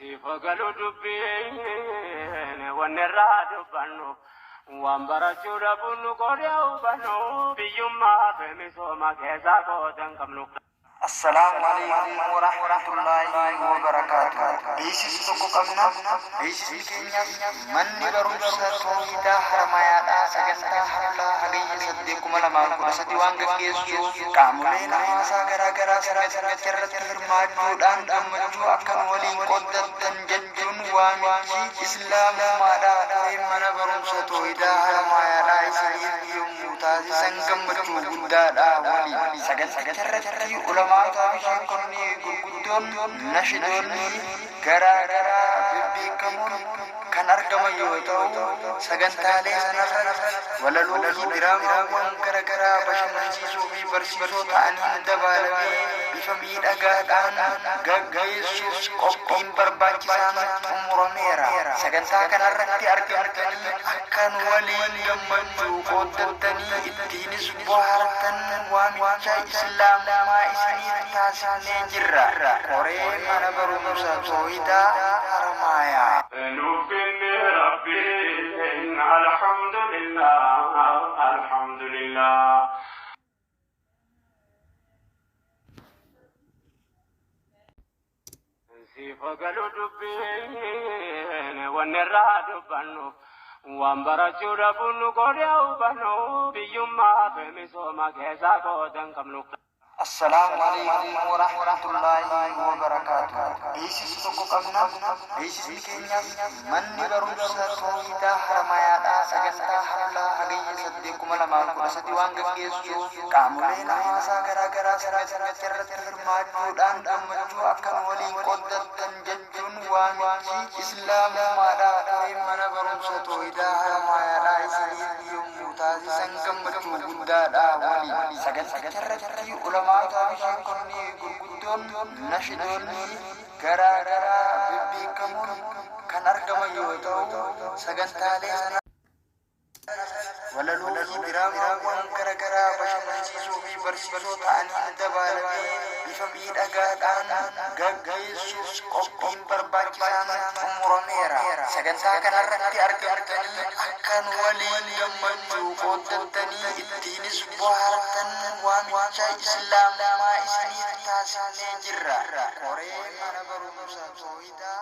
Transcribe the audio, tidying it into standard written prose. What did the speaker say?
Siif galu dubbiin wanni irraa dubbannu waan barachuu dhabuun nu godhe hubannu biyyummaa fi misooma keessaa qooda hin qabnu. Assalaamu Aleykum Warahmatullaahi Wabarakaatuh. Beeksisa tokko qabna. Beeksisni keenyas manni barumsa Toohidaa Haramayaadhaa sagantaa haflaa Hagayya 8, 2013 waan gaggeessuuf qaamoleen hawaasaa garaa garaa saganticha irratti hirmaachuudhaan gammachuu akka nu waliin qooddattan jechuun waamichi Islaamummaadhaa koreen mana barumsa Toohidaa Haramaayaadhaa isiniif yommuu taasisan gammachuu guddaadha waliin. Saganticharratti ulamaataa fi sheekonni gurguddoon, nashidoonni garaa garaa bebbeekamoon kan argaman yoo ta'u, sagantaalee sanarratti walaloo fi diraamaawwan gara garaa bashannansiisoo fi barsiisoo ta'aniin dabaalamee bifa miidhagaadhaan gaggeessuuf qophiin barbaachisaan xumurameera. Sagantaa kanarratti argamtanii akka nu waliin gammachuu qooddattanii ittiinis bohaartan waamicha Islaamummaa isiniif taasifnee jirra. Koree Mana Barumsa Toohidaa Haramaayaa. Nuuf kenne Rabbiin alhamdulillah alhamdulillah. Siif galu dubbiin wanni irraa dubbannu waan barachuu dhabuun nu godhe hubannu biyyummaa fi misooma keessaa qooda hin qabnu. Assalaamu Aleykum Warahmatullaahi Wabarakaatuh. Beeksisa tokko qabna. Beeksisni keenyas manni barumsa Toohidaa Haramayaadhaa sagantaa haflaa Hagayya 8, 2013 waan gaggeessuuf qaamoleen hawaasaa garaa garaa saganticha irratti hirmaachuudhaan gammachuu akka nu waliin qooddattan jechuun waamichi Islaamummaadhaa koreen mana barumsa Toohidaa Haramaayaadhaa isiniif yommuu taasisan gammachuu guddaadha waliin. Saganticharratti ulamaataa fi sheekonni gurguddoon, nashidoonni garaa garaa bebbeekamoon kan argaman yoo ta'u, sagantaalee sana walaloo fi diraamaawwan gara garaa bashannansiisoo fi barsiisoo ta'aniin dabaalamee bifa miidhagaadhaan gaggeessuuf qophiin barbaachisaan xumurameera. Sagantaa kanarratti argamtanii akka nu waliin gammachuu qooddattanii ittiinis bohaartan waamicha Islaamummaa isiniif taasifnee jirra. Koree Mana Barumsa Toohidaa.